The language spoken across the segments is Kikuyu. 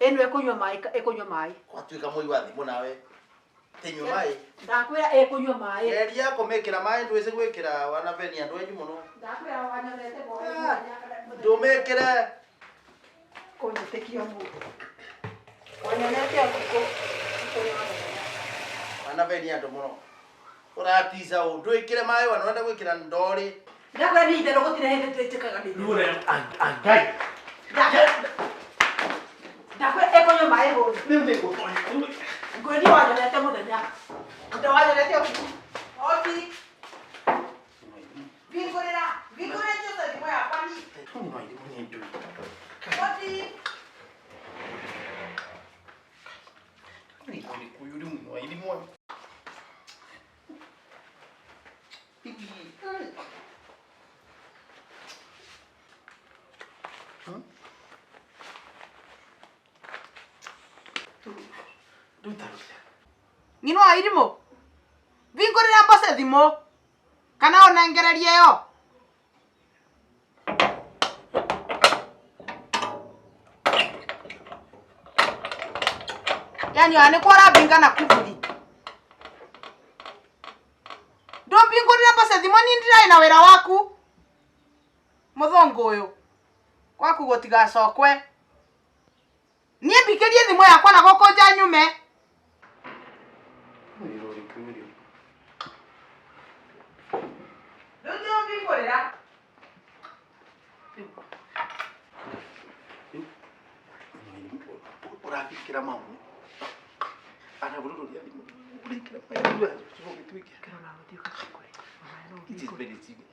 Ĩno ĩkũnyua maĩ, ĩkũnyua maĩ. Gwatuĩka mũi wa thimũ nawe. Tinyua maĩ. Ndakwĩra ĩkũnyua maĩ. Geria kũmĩkĩra maĩ ndwĩsĩ gwĩkĩra wanavenia andũ enyu mũno. Ndakwĩra wanyonete Ah, Ndũmĩkĩre. Kũnjĩtĩkia mũndũ. Wanyonete ũtukũ. Ũkũnyua mũthenya. Wanavenia andũ mũno. Ũratica ũ. Ndwĩkĩre maĩ wana ũrenda gwĩkĩra ndorĩ. Ndakwĩra nĩ itherũ gũtirĩ hĩndĩ twĩtĩkaga nĩ itherũ. Angai. Ndakwĩra ĩkũnyua maĩ hũni. Rĩu nĩ ngũtonya. Ngwĩria wanyonete mũthenya. Ndawanyonete ũtukũ. Oti. Vingũrĩra, vingũrĩra Jose thimũ yakwa ni. Oti. Ng'ino wa irimũ. Vingũrĩra mbose thimũ. Kana ũnengererie yo. Yani ona nĩkuo ũrambinga na kuburi. Ndũmbingũrĩre mbose thimũ niĩ ndirarĩ na wĩra waku. Mũthũngũ ũyũ. Gwaku gũtigacokwe. Niĩ mbikĩrie thimũ yakwa na gũkũ nja nyume. Rĩu ndũmbingũrĩra. Ũrabikĩra maũndũ. Anagũrũrũria thimũ. Ũrekĩra maĩ. Ũgĩtuĩke. It is very simple.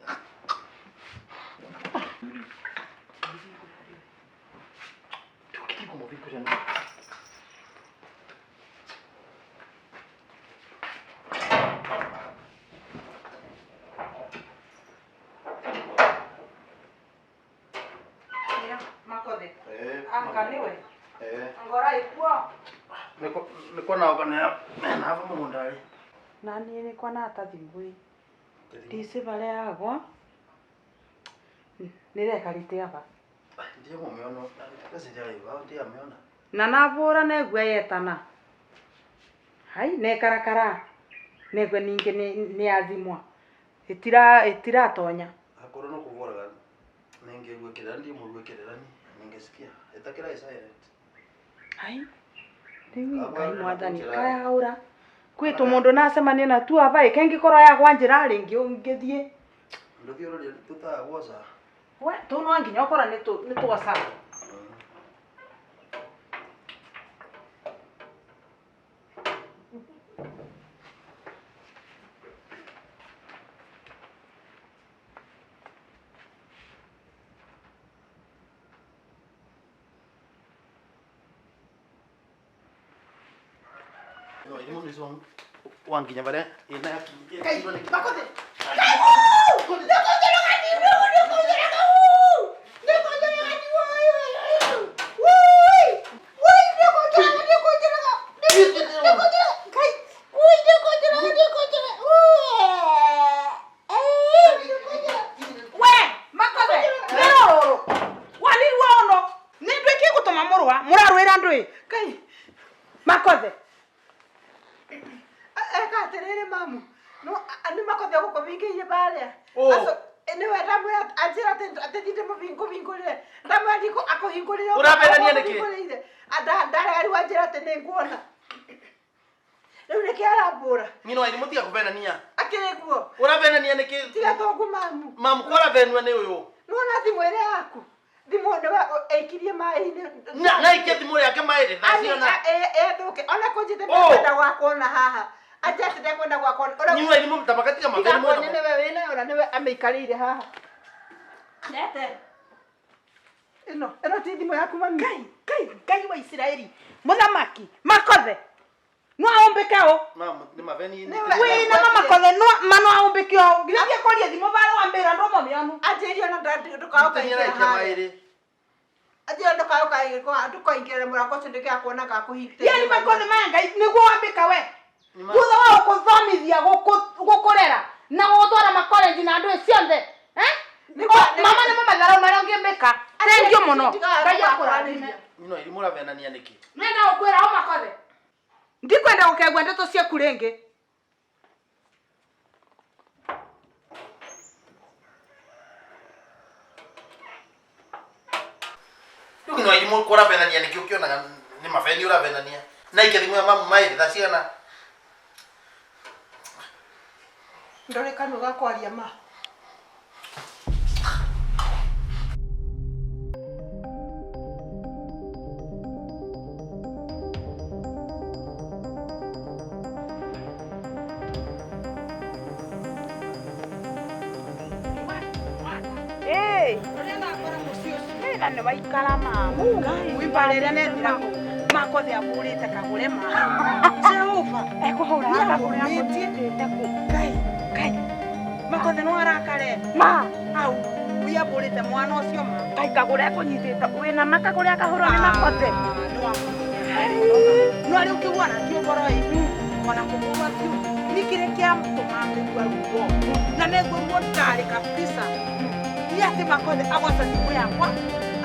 Makothe. Eh, Anga nĩwe. eh. Ngora ĩkuo. Nĩkuona kana mena hava mũgũnda rĩ. Na niĩ nĩkwa nata thimũ ĩ. Ndicĩ barĩa yagwa. Nĩrekarĩte aba. Ndiye mumeona. Sijaiva, ndiye ameona. Na nabũra negua yetana. Hai nekarakara. Negua ningĩ nĩ yathimwa. Ĩtira ĩtiratonya. Akorwo no kũvoraga ningĩgwĩkĩrĩra ndiye mũgwĩkĩrĩra ni ningesikia. Ĩtakĩra ĩ silent. Hai. Rĩu Ngai mwathani kayaũra. Kwĩ tũmũndũ nacemania na tu aba ĩkengĩkorwo yagwa njĩra rĩngĩ ũngĩthiĩ. Ndũthiĩ ũroria tũtagwoca. We tũ no nginya ũkorwo nĩ twoca. No, ĩrĩ mũndũ ũcio wanginya barĩa ĩna yakinyia. Makothe. We Makothe nĩ rũrũ. Wanirua ũno. Nĩ ndwĩ kĩgũtũma mũrũa mũrarũĩra ndũĩ. Ngai. Makothe. Eka atĩrĩrĩ mamu. No nĩ Makothe gũkũbingĩirie barĩa. Ũ. Nĩwe ndamwĩra anjĩra atĩ atĩ thinde mũbingũbingũrĩre. Ndamwĩra ndikũ akũhingũrĩre. Ũrabenania nĩkĩ? Akũhingũrĩire. Ndarega rĩu anjĩra atĩ nĩ nguona. Rĩu nĩkĩ arambũra? Ng'ino wa irimũ tiga kũbenania. Akĩrĩ guo. Ũrabenania nĩkĩ? Tiga tongu mamu. Mamu ko ũrabenua nĩ ũyũ. Nĩwona thimũ ĩrĩa yaku? Thimũ nĩwe ĩikirie maĩ-inĩ. Na na ikia thimũ yake maĩ rĩ. Thaciona. Ethũke. Ona kũnjĩte Ũ. ndekwenda gwakuona haha. Anje atĩ ndekwenda gwakuona. Ũrĩa- Ng'ino wa irimũ tabakatiga mabeni Tigakuone mũno. nĩwe wĩnayo na nĩwe amĩikarĩire haha. Nete. Ĩno, ĩno ti thimũ yaku mami. Ngai, Ngai, Ngai wa Isiraeli. Mũthamaki, Makothe. No aũmbĩke ũ. Mamu nĩ mabeni. Nĩwe. Wĩna ma Makothe no ma no aũmbĩke ũ. Nginya thiĩ kũria thimũ barĩa wambĩra ndũma mĩonu. Anjĩrie ona ndũkaũkaingĩra Ikia maĩ harĩa. rĩ. Anjĩra ndũkaingĩra mũrango ũcio ndĩkakuona gakũhingĩte. Yani Makothe maya Ngai nĩguo wambĩka we. Thutha wa gũkũthomithia gũkũrera na gũgũtwara makolenji na ndũĩ ciothe. Eh? Nĩkwa- Mama nĩmo matharau marĩa ũngĩmbĩka. Thengiũ mũno. Ngai akũrathime. Ng'ino wa irimũ ũrabenania. Ũravenania nĩkĩ? Nenda gũkwĩra au makothe. Ndikwenda gũkegua ndeto ciaku rĩngĩ. Rĩu nĩ wairimũ ũravenania nĩkĩ ũkĩonaga nĩ mabeni ũravenania na ike thimũ ya mamu maĩrĩ thaa cigana? Ndore kanua ga kwaria ma. Na nĩ waikara mamu Wimbarĩre nethira makothe ahũrĩte kagũre ma. Jehova. Ekũhũra kagũre Nĩamũrĩtie. akũnyitĩte kũ Ngai, Ngai. Makothe no arakare. Ma Au, wiyambũrĩte mwana ũcio ma. Ngai kagũre akũnyitĩte wĩna makagũre akahũrwo nĩ makothe. No arĩ ũkĩguana ti ũhoro ĩ ona kũgũa biũ nĩ kĩrĩa kĩatũma ngũigua ruo na nĩguo ruo ndarĩ kabisa nĩ atĩ makothe agoca thimũ yakwa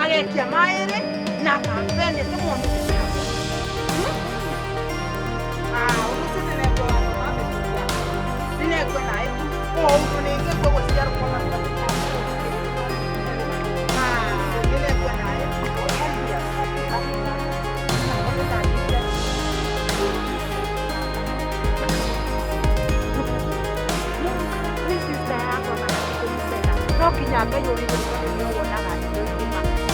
agekia maĩrĩ na akambenia atĩ mwana ũcio ũndũ ũcio nĩnegua watũma meciria nĩnegua naĩ o ũndũ nĩngĩgua gũciarwo kwa makothe nĩnegua naĩ. No nginya Ngai ũrĩ igũrũ tondũ nĩ wonaga nĩ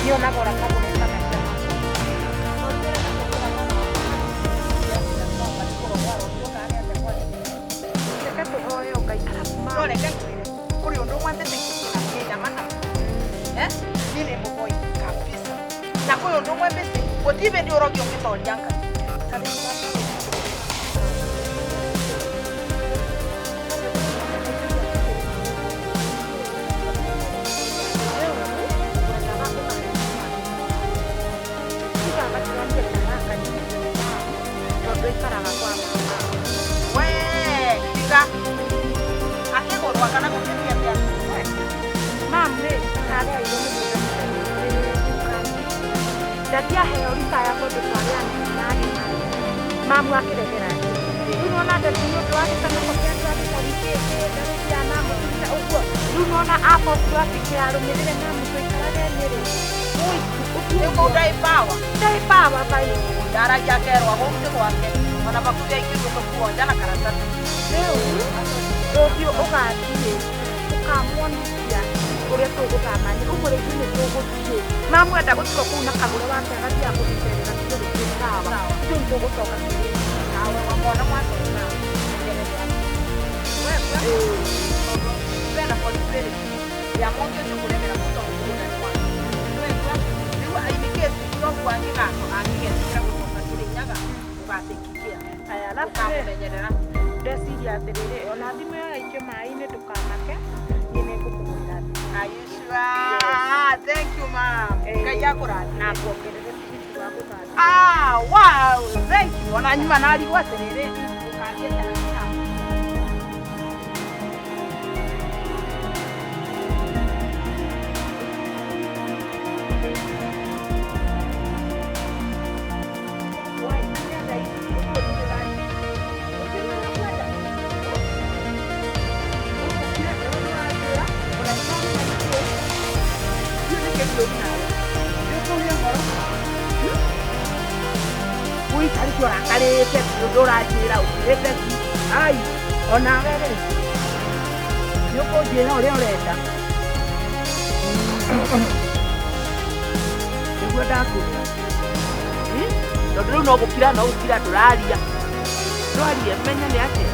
nĩonaga ũrĩa kagũre kagaita. Reke tũhoe o Ngai arabu ma. No reke ngwĩre kũrĩ ũndũ ũmwe mbĩtĩkĩtie na niĩ ndamana eh niĩ nĩ mũboi kabisa na kwĩ ũndũ ũmwe mbĩtĩ gũtirĩ hĩndĩ ũrogi ũngĩtoria Ngai. Ta rĩu tondũ aikaraga kwa mama. We tiga akĩgũrwa kana gũkĩthiĩ atĩa? Mam rĩ, araheirwo mũgũnda ndatiaheo ritaya tondũ twarĩ anene na agima. Mamu akĩregera rĩu nona ndati nĩ ũndũ wa gĩcanoko kĩa andũ a gĩcagi gĩkĩ ndarĩkia mamũtumia ũguo rĩu nona abotirwo atĩ arũmĩrĩre mamu tũikarage Nyĩrĩ Nĩguo ndai power ndai power bai ndaragia akerwo gũkũ ti gwake ona makuthi aingĩrio tũkuonja na karatathi. Rĩu rũciũ ũgathiĩ ũkamuonithia ũrĩa tũgũthama Nyĩrĩ ũguo rĩngĩ nĩ tũgũthiĩ mamu enda gũtigwo kũu na kagũre wake agathiaga kũmĩcerera tuge rũciũ sawa ithuĩ nĩ tũgũcoka kĩrĩ Sawa wamona mwacoka bena possibility ya mũndũ ũcio kũremera mũtondũ mũgũnda nĩ wake nĩwegua rĩu in case ũguo angĩgetĩkĩra gũcoka Kĩrĩnyaga ũgatekikia Aya, alafu ũkamũmenyerera. Ndeciria atĩrĩrĩ ona thimũ ĩyo yaikio maĩ-inĩ ndũkamake niĩ nĩngũkũgũrĩra thimũ. Are you sure? Thank you, ma'am. Ngai akũrathime. Na nguongerere tigiti wa gũgathiĩ. Ah, wow, thank you. Ona nyuma narigwo atĩrĩrĩ ũkathiĩ tena. Ũikarĩte ũrakarĩte biũ ndũranjĩra ũkirĩte ki ai onawe rĩ nĩ ũkũnjĩra ũrĩa ũrenda nĩguo ndakwĩra tondũ rĩu no gũkira no gũkira ndũraria ndwarie menye nĩ atĩa.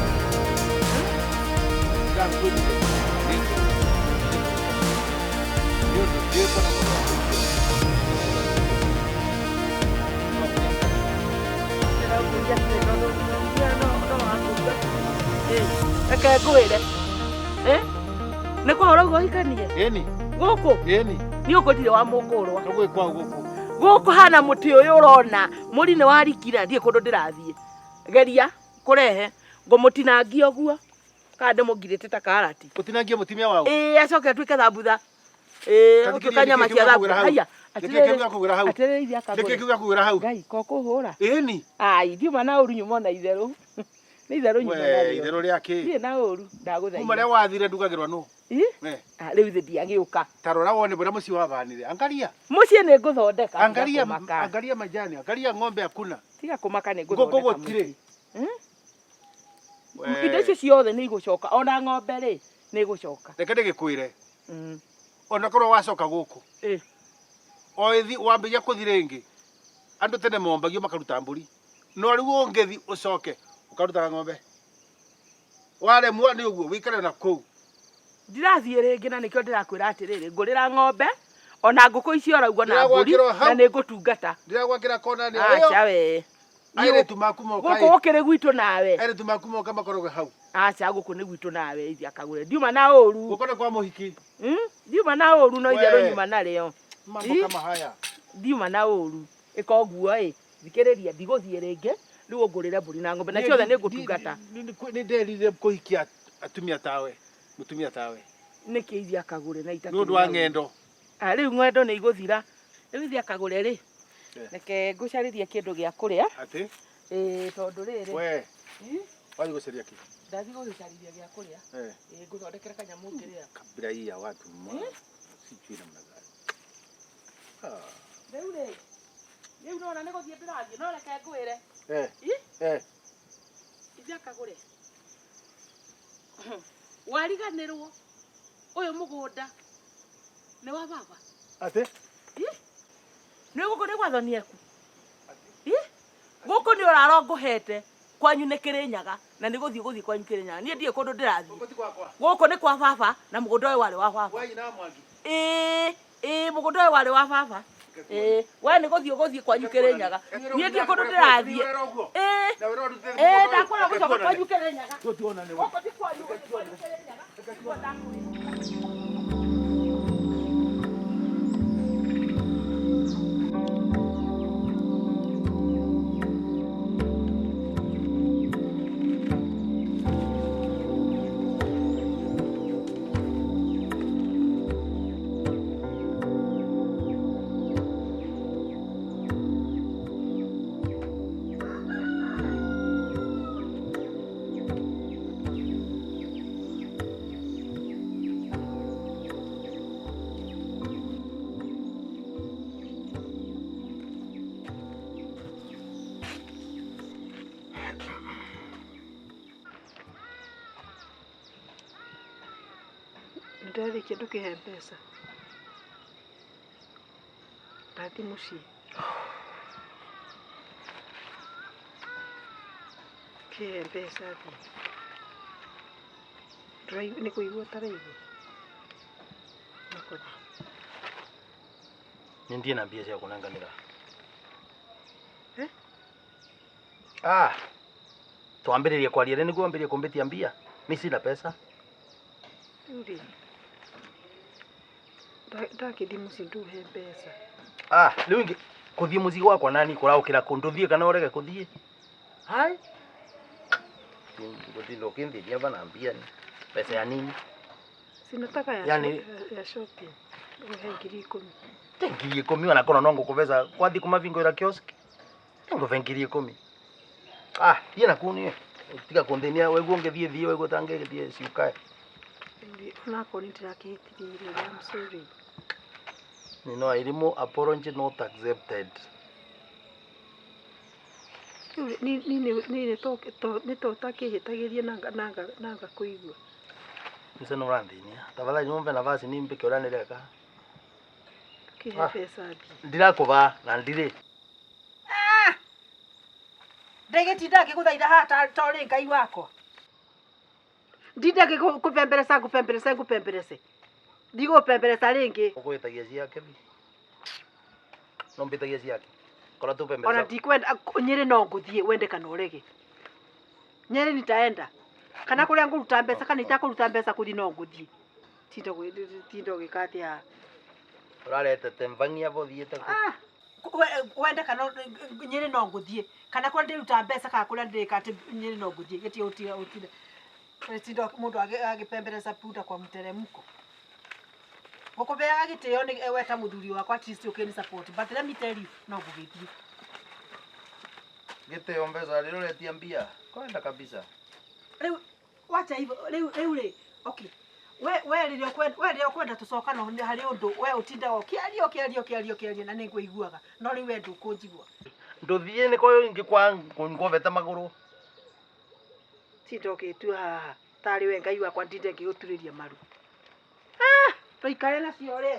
Reke ngwĩre nĩ kwahora ũguo ũhikanie Ĩni, gũkũ ĩni, niĩ gũkũ ndirĩ wa mũkũrwa nĩ gwĩkwa gũkũ. Gũkũ hana mũtĩ ũyũ ũrona mũri nĩ warikira ndiĩ kũndũ ndĩrathiĩ geria kũrehe ngũmũtinangia ũguo kana ndĩmũngirĩte ta karati. Ũtinangie mũtumia waũ? Ĩĩ acoke atuĩke thambutha. Ĩĩ ũtuĩka nyama cia thambura. Haiya. Nĩkĩ kĩu gĩakũgwĩra hau? Atĩrĩrĩ ithe Nĩkĩ akagũre. kĩu gĩakũgwĩra hau? Ngai ko kũhũra. Ĩni. Ai ndiuma na ũru nyuma na itherũ. Nĩ itherũ nyuma We narĩo. itherũ rĩa kĩ? Ndirĩ na ũru ndagũthaitha. Kuma rĩa wathire ndugagĩrwo nũ? Ĩ? We. Ah, rĩu ithe ndiagĩũka. Ta rora wone bũrĩa mũciĩ wabanire. Angalia. Mũciĩ nĩ ngũthondeka. Tiga Angalia, kũmaka. angalia majani, angalia ng'ombe hakuna. Tiga kũmaka nĩ Ngũkũ ngũthondeka gũtirĩ. mũciĩ. Indo icio ciothe nĩ igũcoka ona ng'ombe rĩ nĩ igũcoka. Reke ndĩgĩkwĩre. Ona korwo wacoka gũkũ. O ĩthi wambĩrĩria kũthi rĩngĩ. Andũ tene mombagio makaruta mbũri. No rĩu ũngĩthi ũcoke ũkarutaga ng'ombe. Waremwo nĩ ũguo wĩikare na kũu. Ndirathiĩ rĩngĩ na nĩkĩo ndĩrakwĩra atĩrĩrĩ ngũrĩra ng'ombe ona ngũkũ icio ũraigua na mbũri Ndĩragwakĩra hau. na nĩ ngũtungata. Ndĩragwakĩra kona nĩ ĩyo. Aca we. Airĩtu maku moka Gũkũ gũkĩrĩ gwitũ nawe. Airĩtu maku moka makoragwo hau. Aca gũkũ nĩ gwitũ nawe ithe akagũre. Ndiuma na ũru. Gũkũ nĩ kwa mũhiki. Ndiuma na ũru no itherũ We. nyuma narĩo. Mambo Ĩ? kama haya. Ndiuma na ũru. Ĩka ũguo ĩ. Thikĩrĩria ndigũthiĩ rĩngĩ. Rĩu ũngũrĩre mbũri na ng'ombe na ciothe nĩ ngũtungata. Nĩ nderire kũhikia atumia tawe. Mũtumia tawe. Nĩkĩ ithe akagũre na itakĩrĩ Nĩ ũndũ wa na ũru? ng'endo. Ah, rĩu ng'endo nĩ igũthira. Rĩu ithe akagũre rĩ. Reke ngũcarĩrie kĩndũ gĩa kũrĩa. Atĩ? Ĩĩ tondũ rĩrĩ. We. Ĩ? Wathiĩ gũcaria kĩ? Ndathiĩ gũgĩcarĩria gĩa kũrĩa. Eh. Ĩĩ ngũthondekere kanyamũ ngĩrĩa. Kabila hii ya watu ma. Sijui namna gani. Ah. Rĩu rĩ. Rĩu nona nĩ gũthiĩ ndĩrathiĩ no reke ngwĩre. Eh. Ĩ? Eh. Ithe akagũre. Wariganĩrwo ũyũ mũgũnda nĩ wa baba. Atĩ? Ĩ? Nĩ gũkũ nĩ gwathoni eku. Ĩ? Gũkũ nĩ ũraro ngũhete kwanyu nĩ Kĩrĩnyaga na nĩ gũthiĩ gũthiĩ kwanyu Kĩrĩnyaga. Niĩ ndirĩ kũndũ ndĩrathiĩ. Gũkũ ti gwakwa. Gũkũ nĩ kwa baba na mũgũnda ũyũ warĩ wa baba. Wa nyina wa Mwangi. Ĩĩ, ĩĩ mũgũnda ũyũ warĩ wa baba. Ĩĩ, we nĩ gũthiĩ ũgũthiĩ kwanyu Kĩrĩnyaga. Niĩ ndirĩ kũndũ ndĩrathiĩ. Ĩĩ, ĩĩ ndakwĩra gũcoka kwanyu Kĩrĩnyaga. Gũkũ ti kwanyu, gũthiĩ kwanyu Kĩrĩnyaga. Nĩguo ndakwĩra. Ndarĩkia ndũkĩhe mbeca. Ndathiĩ mũciĩ. Kĩhe mbeca thiĩ. Nĩ kũigua ũtaraigua? Nĩkũthiĩ. Nĩ ndirĩ na mbia cia kũnenganĩra. Eh? Ah. Twambĩrĩrie kwaria rĩ nĩguo wambĩrĩrie kũmbĩtia mbia. Mi sina pesa. Rĩu rĩ, ndakĩthiĩ mũciĩ ndũhe mbeca. Ah, rĩu ingĩ kũthiĩ mũciĩ gwakwa nani kũraũkĩra kũ ndũthiĩ kana ũrege kũthiĩ. Hai. Gũtinda ũkĩnthĩnia bana mbia ni. Pesa ya nini? Sinataka ya, Yani- ya shopping. Ũhe 10,000. Te 10,000 ona korwo no ngũkũbeca kwathiĩ kũmabingũra kiosk. Ngũbe 10,000. Ah, thiĩ na kũu niĩ. Tiga kũnthĩnia weguo ũngĩthiĩ thiĩ weguo ũtangĩgĩthiĩ ciũkae. Rĩu rĩ, onakorwo nĩ ndĩrakĩhĩtithia rĩ, I'm sorry. Nino Irimo apology not accepted. Rĩu rĩ, niĩ nĩ to ũtakĩhĩtagĩria na ngakũigua. Nse no ũranthĩnia. Tafadhali nyumbe nafasi nimbĩke ũrĩa nĩreka. Kĩhe Ah. mbeca thiĩ. Ndirakũba na ndirĩ. Ndĩgĩtinda ngĩgũthaitha haha ta ũrĩ Ngai wakwa. Ndinda ngĩkũpembereca ngũpemberece ngũpemberece. Ndigũpembereca rĩngĩ. Ũkũhĩtagia ciake bi. No mbĩtagia ciake. Korwo Ona tũpembereca. ndikwenda Nyĩrĩ no ngũthiĩ wende kana ũrege. Nyĩrĩ nitaenda. Kana kũrĩa ngũruta mbeca kana itakũruta mbeca kũthiĩ no ngũthiĩ. Tinda ũgĩka atĩa haha. Ũraretete mbangi abo ũthiĩte kũ. Ah, wende kana Nyĩrĩ no ngũthiĩ. Kana kũrĩa ndĩruta mbeca kana kũrĩa ndĩrĩka atĩ Nyĩrĩ no ngũthiĩ. Gĩtirĩ ũtira ũtira. Tinda mũndũ agĩpembereca punda kwa mteremko. Ngũkũbeaga gĩtĩo nĩ we ta mũthuri wakwa at least ũkĩni support, but let me tell you, no ngũgĩthiĩ. Gĩtĩo mbeca rĩrĩa ũretia mbia. Kwenda kabisa. Rĩu wacha hivyo rĩu rĩu rĩ, okay, we we rĩrĩa ũkwenda, we rĩrĩa ũkwenda tũcokana harĩ ũndũ we ũtindaga ũkĩaria ũkĩaria ũkĩaria ũkĩaria na nĩngũiguaga, no rĩu we ndũkũnjigua. Ndũthiĩ nĩ kwa ingĩ kwa ngobete magũrũ. Tinda ũgĩtua haha tarĩ we Ngai wakwa, ndinde ngĩgũturĩria maru. Ah, tũikare nacio rĩ.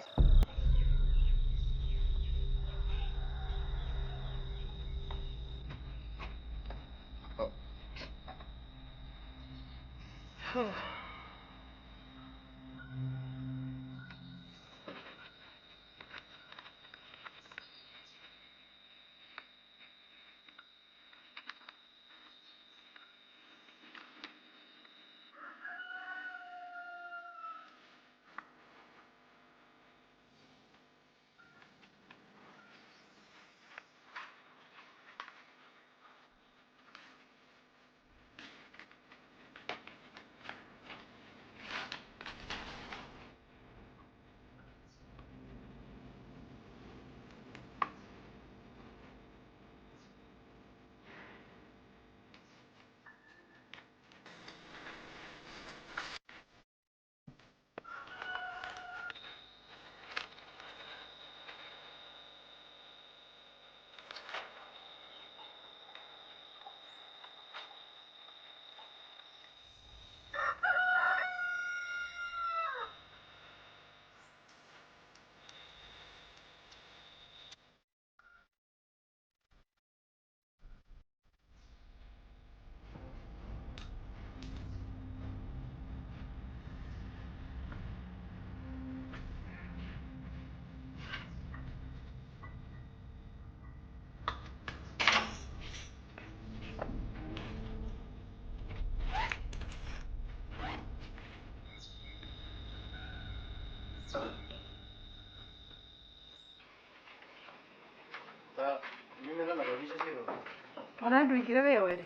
Ona ndũingĩre we were.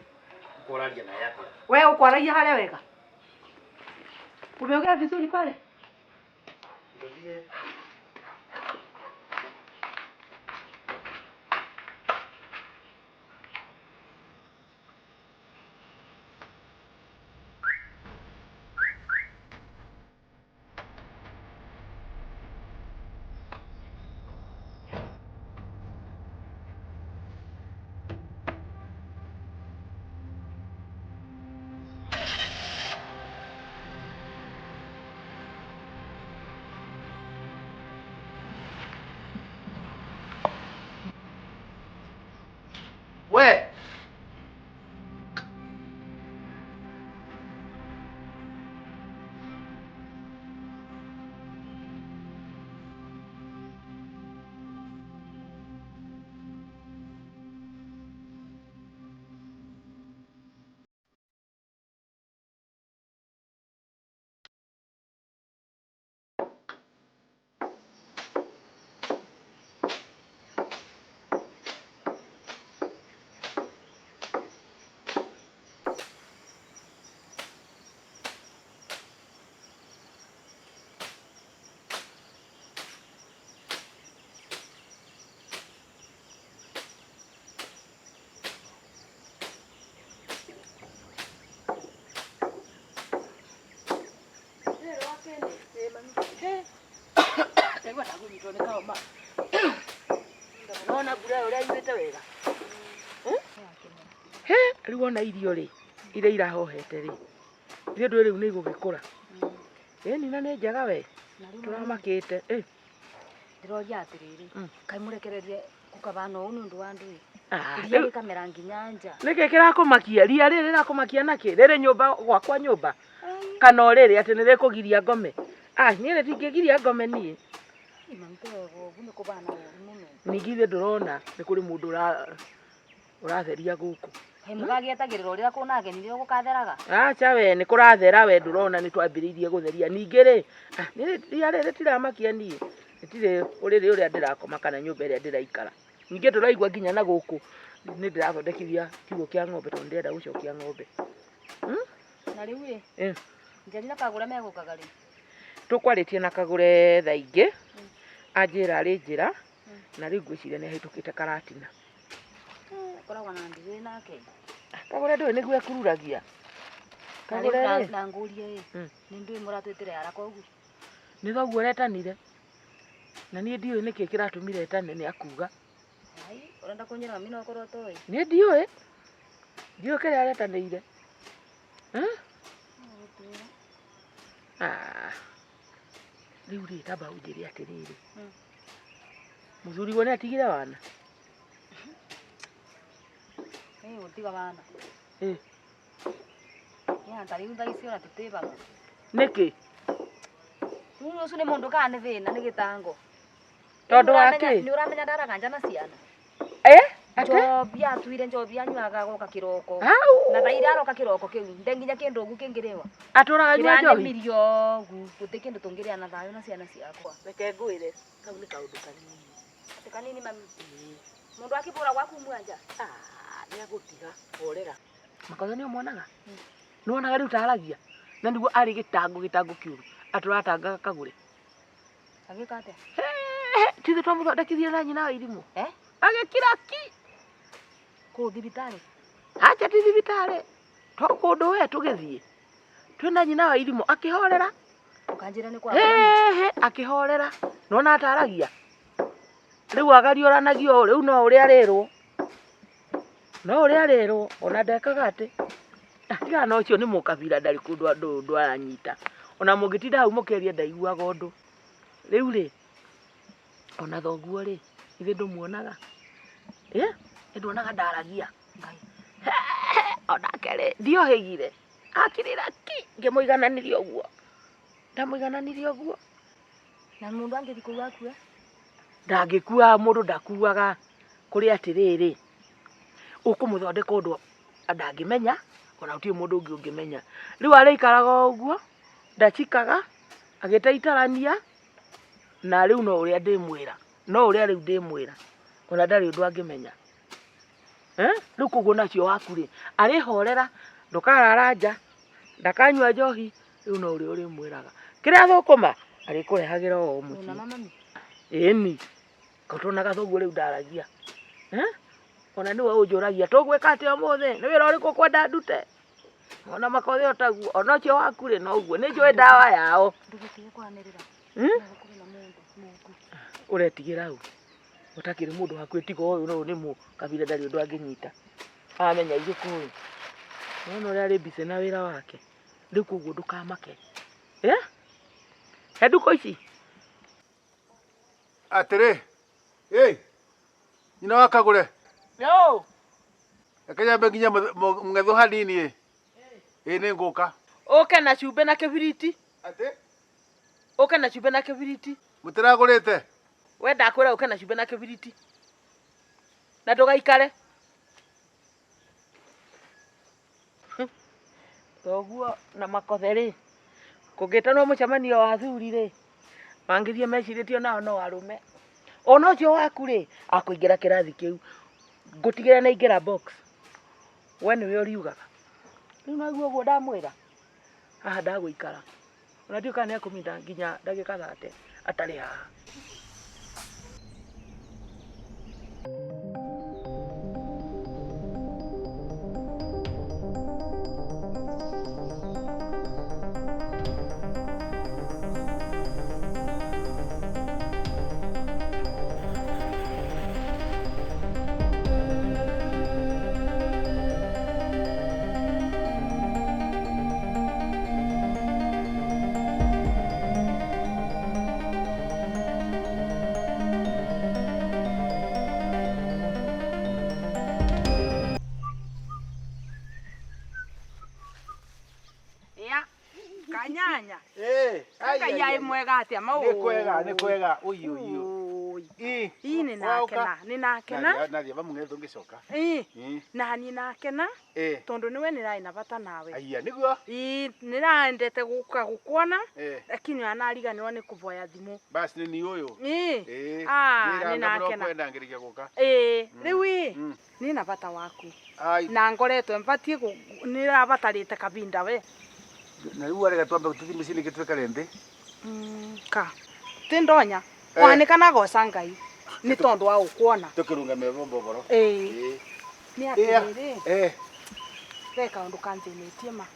Kũraria naye atĩa? We ũkwaragia harĩa wega. Umeongea vizuri pale? Ndũthiĩ. We. Ndaigua ndakũnyitwo nĩ kahoma. Nona mbura ĩyo ũrĩa yurĩte wega. He, rĩu ona irio rĩ, iria irahohete rĩ, ithuĩ ndũĩ rĩu nĩ igũgĩkũra. Ĩni na nĩ njega we, tũramakĩte. Ĩ. Ndĩroria atĩrĩrĩ, kaĩ mũrekererie gũkabana ũũ nĩ ũndũ wa ndũĩ? Ah, Ria rĩu- rĩkamera nginya nja. Nĩkĩ kĩrakũmakia? Ria rĩrĩ rĩrakũmakia nakĩ? Rĩrĩ nyũmba gwakwa nyũmba? Kana o rĩrĩ atĩ nĩ rĩkũgiria ngome? Ah, niĩ rĩtingĩgiria ngome niĩ. Mami wega ũguo nĩ kũbana ũru mũno. Ningĩ ithuĩ ndũrona nĩ kũrĩ mũndũ ũratheria gũkũ. Kaĩ mũgagĩetagĩrĩra ũrĩa kũna ageni rĩo gũkatheraga? Acha we, nĩ kũrathera we ndũrona nĩ twambĩrĩirie gũtheria. Ningĩ rĩ, ah, niĩ ria rĩrĩ rĩtiramakia niĩ. Rĩtirĩ ũrĩrĩ ũrĩa ndĩrakoma kana nyũmba ĩrĩa ndĩraikara. Ningĩ ndũraigua nginya na gũkũ nĩ ndĩrathondekithia kiugũ kĩa ng'ombe tondũ ndĩrenda gũcokia ng'ombe. Na rĩu rĩ, Eh. Njeri na Kagũra megũkaga rĩ? Tũkwarĩtie na Kagũre thaa ingĩ, anjĩra arĩ njĩra, na rĩu ngwĩciria nĩ ahĩtũkĩte Karatina. Koragwo na ndithĩ nake. Kagũre ndũĩ nĩguo ekururagia. Na rĩu Kagũre rĩ, na ngũrie ĩ, nĩ ndũĩ mũratwĩtĩre haraka ũguo? Nĩ thoguo ũretanire. Na niĩ ndiũĩ nĩkĩ kĩratũmire etane nĩ akuga. Ai, ũrenda kũnjĩra mami no ũkorwo ũtoĩ? Niĩ ndiũĩ. Ndiũĩ kĩrĩa aretanĩire. Eh? Ah. Rĩu rĩ, tamba ũnjĩre atĩrĩrĩ. Mũthuriguo nĩ atigire wana? Ĩ, gũtiga wana. Ĩ. Ya, ta rĩu thaa ici ona tũtĩbaga. Nĩkĩ? Rĩu ũcio nĩ mũndũ kana nĩ thĩna nĩ gĩtango. Tondũ wa kĩ? Nĩ ũramenya ndaraganja na ciana. Eh? Ate? Njobi atuire njobi anyuaga goka kĩroko. Au. Na thaa iria aroka kĩroko kĩu nde nginya kĩndũ ũguo kĩngĩrĩwa. Atũraga anyua njohi? Kĩranemirio ũguo gũtirĩ kĩndũ tũngĩrĩa na thayũ na ciana ciakwa. Reke ngwĩre, kau nĩ kaũndũ kanini. Atĩ kanini mami? Mũndũ akĩbũra gwaku mwanja? Ah, nĩ agũtiga, horera. Makoya nĩ ũmuonaga? Nĩ wonaga rĩu taragia? Na nĩguo arĩ gĩtango gĩtango kĩũru. Atũratangaga Kagũre. Agĩka atĩa? Ti ithuĩ twamũthondekithirie na nyina wa irimũ? Eh? Agĩkira ki. Kũu thibitarĩ? Acha ti thibitarĩ. To kũndũ we tũgĩthiĩ. Twĩna nyina wa irimũ akĩhorera. Ũkanjĩra nĩ kwa. Hehe, akĩhorera. Nĩwona ataragia? Rĩu agariũranagia ũũ, rĩu no ũrĩa arĩrwo. No ũrĩa arĩrwo, ona ndekaga atĩ. Tigana na ũcio nĩ mũkabira ndarĩ kũndũ andũ ũndũ aranyita. Ona mũngĩtinda hau mũkĩaria ndaiguaga ũndũ. Rĩu rĩ, ona thoguo rĩ, ithe ndũmuonaga? Ĩ? Nĩ nduonaga ndaragia? Onake rĩ, ndiohĩgire. Akirĩra ki, ngĩmũigananĩria ũguo. Ndamũigananĩria ũguo. Na mũndũ angĩthiĩ kũu akue? Ndangĩkua, mũndũ ndakuaga. Kũrĩ atĩrĩrĩ, ũkũmũthondeka ũndũ ndangĩmenya, ona gũtirĩ mũndũ ũngĩ ũngĩmenya. Rĩu arĩikaraga o ũguo, ndacikaga, agĩtaitarania, na rĩu no ũrĩa ndĩmwĩra. No ũrĩa rĩu ndĩmwĩra. Ona ndarĩ ũndũ angĩmenya. Eh? Rĩu koguo nacio waku rĩ, arĩhorera, ndũkarara nja, ndakanyua njohi, rĩu no ũrĩa ũrĩmwĩraga. Kĩrĩa thũkũma, arĩkũrehagĩra o mũciĩ. Ona mami? Ĩni. Kotonaga thoguo rĩu ndaragia. Eh? Ona nĩwe ũnjũragia, tũgwĩka atĩa ũmũthĩ? Nĩ wĩra ũrĩkũ ũkwenda ndute? Ona makothe otaguo, ona ũcio waku rĩ noguo. Nĩ njũĩ ndawa yao. Ndũgũtige kwanĩrĩra. Hmm? Ũretigĩra ũ? Ũtakĩrĩ mũndũ hakuhĩ tiga ũyũ no nĩ mũkabira ndarĩ ũndũ angĩnyita. Amenya irĩkũ ĩ. Nĩwona ũrĩa arĩ busy na wĩra wake. Rĩu koguo ndũkamake. Eh? He nduko ici? Atĩrĩ, ĩ, nyina wa Kagũre. Yo. Reke nyambe nginya mũng'ethũ hanini ĩ. Ĩ nĩ ngũka. Ũke na cumbĩ na kĩbiriti. Atĩ? Ũke na cumbĩ na kĩbiriti. Mũtiragũrĩte? We ndakwĩra ũke na cumbĩ na kĩbiriti. Na ndũgaikare. Thoguo na makothe rĩ, kũngĩtanwo mũcemanio wa athuri rĩ, mangĩthiĩ mecirĩtie onao no arũme. Ona ũcio waku rĩ, akũingĩra kĩrathi kĩu. Ngũtigĩra nĩ aingĩra box. We nĩwe ũriugaga. Rĩu naguo ũguo ndamwĩra. Haha ndagũikara. Ona ndiũĩ kana nĩ ekũminda nginya ndagĩka thate atarĩ haha. Ya, kanyanya. Eh, ai, Ngai ai, ai ai. mwega atia mau. Nĩ kwega, nĩ kwega. Ui, ui, ui. Ĩ, Ii nĩ waũka? nakena, nĩ nakena. Nathiĩ vamũng'ethũ ngĩcoka. Ii, Ĩ, na niĩ nakena ĩ. tondu niwe nĩrarĩ na bata nawe. Aya, nĩguo. Ii, nĩraendete gũka gũkuona Eh, lakini anariganĩrwo nĩ kũvoya thimũ. basi nĩ ni ũyũ. Ii, Ĩ, Ah, wĩra nĩ nga mũno nakena. kwenda ngĩrĩkia gũka. ĩĩ, rĩu ĩ, Mm. nĩ na bata waku. Ai, Na ngoretwo mbatiĩ nĩrabatarĩte kabinda we. na rĩu arega twambe tũthiĩ mũciĩ nĩkĩ twĩkare nthĩ. Ka ti ndonya Eh. wanika nagoca ngai ni tondu wa ukwona tukirungamia vombo boro ĩĩ nĩ Ĩa. atĩrĩrĩ eh ve kaũndũ kanthĩnĩtie ma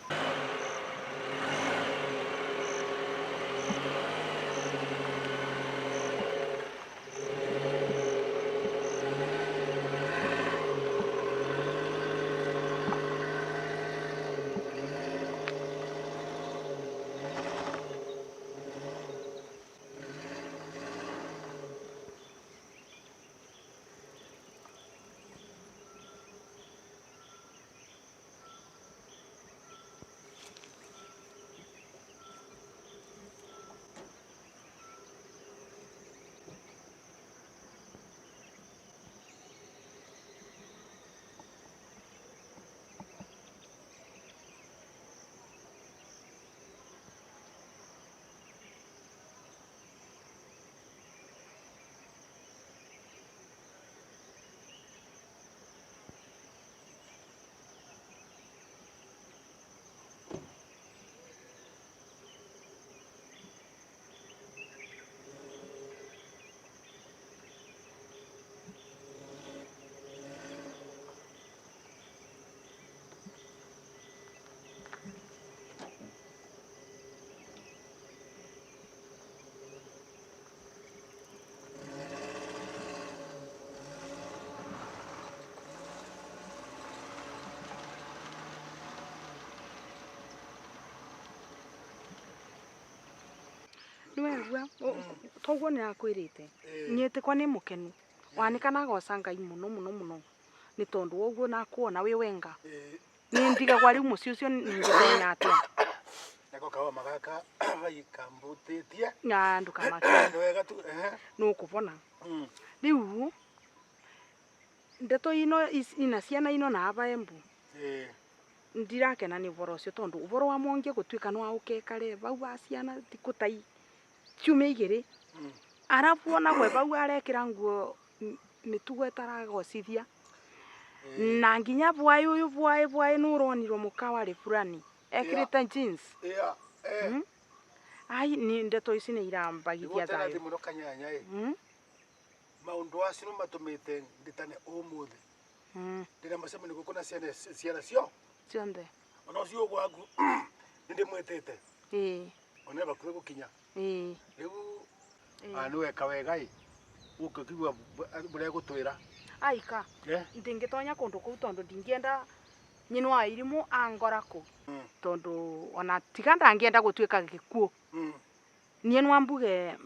nĩwegua toguo nĩrakwĩrĩte niĩ kwa nĩ mũkenu wanika nagoca ngai mũno mũno mũno nĩ tondũ wa ũguo nakuona wĩ wenga nĩ ndigagwa rĩu mũciĩ ũcio ningĩtonya atĩa nako kawa magaka vaikambutitie na ndũkamake ni wega tu eh nũkũbona rĩu ndeto ino ina ciana ino na aba embu eh ndirakena nĩ ũboro ũcio tondũ ũboro wa mwongie gũtuĩka nĩ waũkekare bau wa ciana thikũ ta ciumia igĩrĩ arabu ona gwe bau arekĩra nguo mĩtugo ĩtaragocithia na nginya bwaĩ ũyũ bwaĩ bwaĩ nĩ ũronirwo mũkawarĩ fulani ekĩrĩte jeans yeah eh ai ni ndeto ici nĩ irambagithia tena thayũ muno kanyanya eh maundu acio no matumite nditane umuthi ndina mucemanio guku na ciana ciana cio cionthe ona ucio gwaku nindimwitite ĩĩ ona bakuhe gukinya ĩĩ riu ni weka wega i ukigua buria gutwira aika eh ndingĩtonya kũndũ kũu tondũ ndingĩenda nyina wa irimũ angora kũ tondũ ona tiga ndangĩenda gũtuĩka gĩkuũ niĩ nwambuge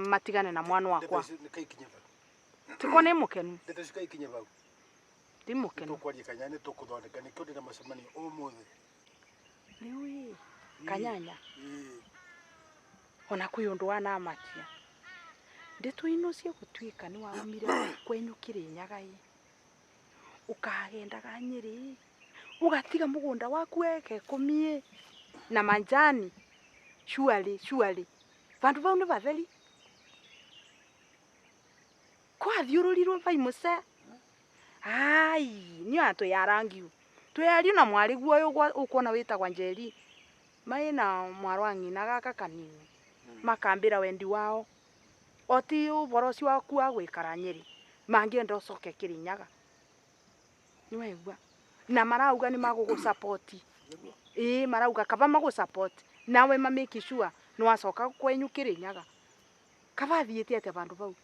matigane na mwana wakwa nikaikinye bau tikwa nĩ mũkenu ndeto icio kaikinye bau ndi mũkenu tukwaria kanya ni tukuthondeka nikio ndina mucemanio umuthi rĩu ĩ kanyanya ona kwĩ ũndũ wanamakia ndeto ino cia gũtuĩka nĩ waumire kwenyu Kĩrĩnyaga ĩ ũkagendaga Nyĩrĩ ĩ ũgatiga mũgũnda waku eka ikũmi ĩ na manjani surely surely vandu vau nĩ vatheri kwathiũrũrirwo vai mũce ai niĩ ona twĩyarangiu twĩyariu na mwarĩ guoyo ũkuona wĩtagwa Njeri mai na mwarĩ wa ng'ina gaka kanini makambĩra wendi wao oti ũboro ũcio waku wa gwĩkara Nyĩrĩ mangĩenda ũcoke Kĩrĩnyaga nĩwaigua na marauga nĩ magũgũ-support ĩĩ marauga kaba magũ-support nawe ma make sure nĩwacoka kwenyu Kĩrĩnyaga kaba athiĩte atĩa vandũ vau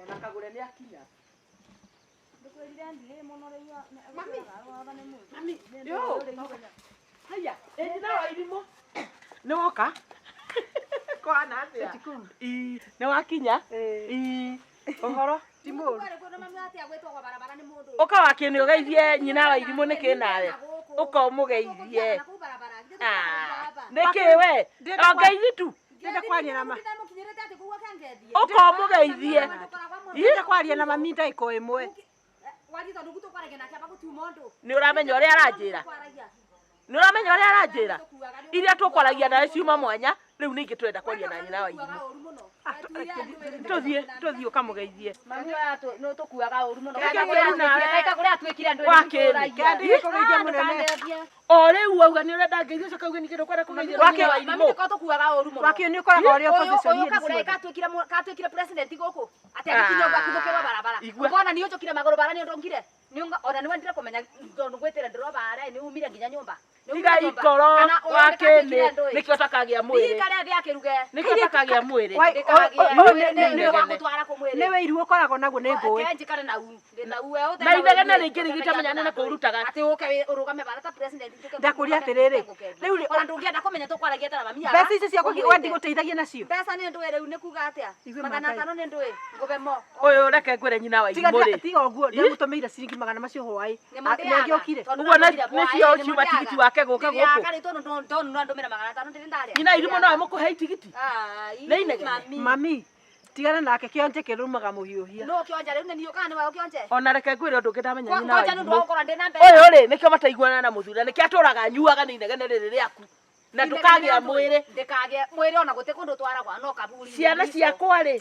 ona kagure nĩ akinya Mami. Mami, yo. Haya, ĩ nyina wa irimũ. Nĩ woka? Kwana atĩa? Ii, nĩ wakinya? Ii, ũhoro? Ti mũũru. Ũka wakie nĩ ũgeithie nyina wa irimũ nĩkĩ nawe? Ũka ũmũgeithie. Nĩkĩ we? O ngeithi tu. Ndĩrenda kwaria na ma. Ũka ũmũgeithie. Ndĩrenda kwaria na mami ndagĩka o ĩmwe. Nĩ ũramenya ũrĩa aranjĩra? Nĩ ũramenya ũrĩa aranjĩra? Iria tũkwaragia nawe ciuma mwanya, rĩu ningĩ tũrenda kwaria na nyina wa irimũ. Tũthiĩ, tũthiĩ ũkamũgeithie. Mami oya nĩ tũkuaga ũru mũno. Kĩrĩa kĩũru nawe. Kaita kũrĩa atuĩkire andũ Wa kĩrĩ. Kĩandĩke kũgeithia mũnene. O rĩu wauga nĩ ũrenda ngeithio ũcoke uge ningĩ ndũkwenda kũgeithio nĩ nyina wa Mami irimũ. nĩko tũkuaga ũru mũno. Wakĩo nĩ ũkoragwo ũrĩ Ũyũ opposition ũyũ hĩndĩ kagũra ciothe. katuĩkire katuĩkire president gũkũ. Atĩ agĩkinya ũguo akithũkĩrwo barabara. Igua. Ũkona niĩ ũnjũkire magũrũ bara nĩ ũndũ ngire. Ona nĩ wendire kũmenya tondũ ngwĩtĩre ndĩro bara nĩ umire nginya nyũmba. Nĩ Tiga umire nyũmba. ikoro Kana ũyũ wa nĩ kĩnĩ katuĩkire andũ ĩ. nĩkĩo ũtakagĩa mwĩrĩ. Thiĩ karĩa thĩ akĩruge. Nĩkĩo ũtakagĩa mwĩrĩ. Wai- Ndĩkagĩe. ũyũ Nĩ nĩ- wa gũtwara kũmwĩrĩ. Nĩ wĩiru ũkoragwo naguo nĩ ngũĩ. Ke njikare na u. Ndĩ na u we ũte Na inegene rĩngĩ rĩgĩtamenya nĩ kũrutaga. Atĩ ũke ũrũgame bara ta president njũke Ndakũria atĩrĩrĩ, rĩu rĩ- ona ndũngĩenda kũmenya tũkwaragia ta na mami Mbeca icio ciaku we ndigũteithagia nacio. mbeca nĩ ndũĩ rĩu nĩ kuga atĩa Igue magana Maathai. atano nĩ ndũĩ ngũbe mo Ũyũ reke ngwĩre nyina wa Tiga irimũ rĩ. tiga ũguo ndĩramũtũmĩire ciringi magana macio hwaĩ. Nĩmo ndĩaga. Nĩangĩokire. Tondũ Ũguo ndamũire hwaĩ, nĩcio nĩmo ciuma ndĩaga. tigiti wake gũka Ndĩaga gũkũ. rĩu tondũ ndonu no ndũmĩre magana atano ndĩrĩ ndarĩa Nyina wa irimũ no amũkũhe itigiti. Ai, Nĩ inegene. mami. Mami, tigana nake kĩonje kĩrũmaga mũhiũhia. Nũ kĩonja rĩu nĩ niĩ kana nĩwe ũkĩonje Ona reke ngwĩre ũndũ ũngĩ ndamenya nyina wa Kwanja nĩ ũndũ wa irimũ. gũkorwo ndĩ na mbeca Ũyũ rĩ nĩkĩo mataiguanaga na mũthuri na nĩkĩo atũraga anyuaga nĩ inegene rĩrĩ rĩaku. Na ndũkagĩa mwĩrĩ. Ndĩkagĩa mwĩrĩ ona gũtĩ kũndũ twaragwa no kaburi Ciana ciakwa rĩ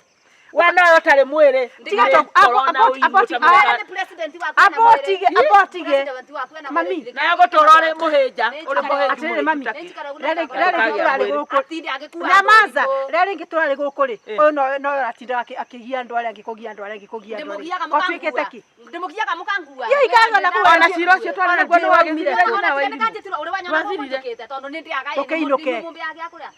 we nowe ũtarĩ mwĩrĩ. Tiga Nĩ to- korwo na ũiru ũtamenya. Nĩ president waku ena Amba mwĩrĩ. ũtige, amba ũtige. President waku ena Mami. mwĩrĩ. Nayo gũtũra ũrĩ mũhĩnja, ũrĩ mũhĩnju Atĩrĩrĩ mami, mũhĩnju rĩrĩ rĩngĩ tũrarĩ gũkũ. Atinde agĩkua Nyamaza, andũ. rĩrĩa rĩngĩ tũrarĩ gũkũ rĩ, ũyũ no aratinda akĩgia andũ arĩa angĩ, kũgia andũ arĩa angĩ, kũgia andũ arĩa Ndĩmũgiaga angĩ. Gwatuĩkĩte mũkangua. kĩ? Ndĩmũgiaga mũkangua. Iyo ikaraga na kũu Ona cira ũcio twarĩ naguo nĩ wagĩthirire nyina wa irimũ. Wathirire. Ũkĩinũke.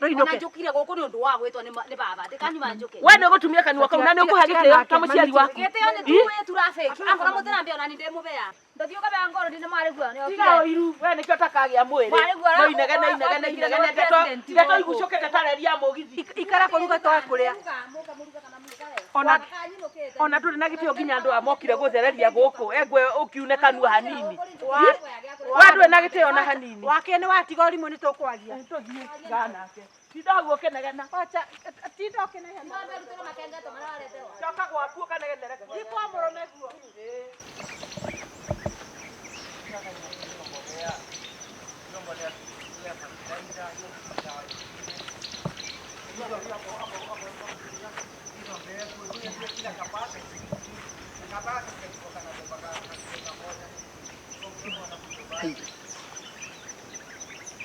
Rũinũke. Ona njũkire gũkũ nĩ ũndũ wa gwĩtwo nĩ baba. Ndĩkanyuma njũke. We nĩ ũgũtumia kanua kau na nĩ ũkũhe gĩtĩo ta mũciari waku. Gĩtĩo nĩ tuĩ traffic. Akorwo mũtirambia ona ni ndĩmũbea. Ndathiĩ ũkabea ngoro ndĩ nĩ mwarĩguo. Nĩ Tiga okire. ũiru, we nĩkĩo ũtakagĩa mwĩrĩ. Mwarĩguo No inegene inegene inegene ndeto ndeto igucũkĩte ta reri ya mũgithi. Ikara kũruga twa kũrĩa. Ona ona ndũrĩ na gĩtĩo nginya andũ aya mokire gũthereria gũkũ engwe ũkiune kanua hanini. We ndũrĩ na gĩtĩo ona hanini. Wake nĩ watiga ũrimũ nĩ tũkwaria. Tũthiĩ ganake. Tinda hau ũkĩnegena. Wacha, tinda ũkĩnegena. Coka gwaku ũkanegenere kuo. Thiĩ kwa mũrũme guo.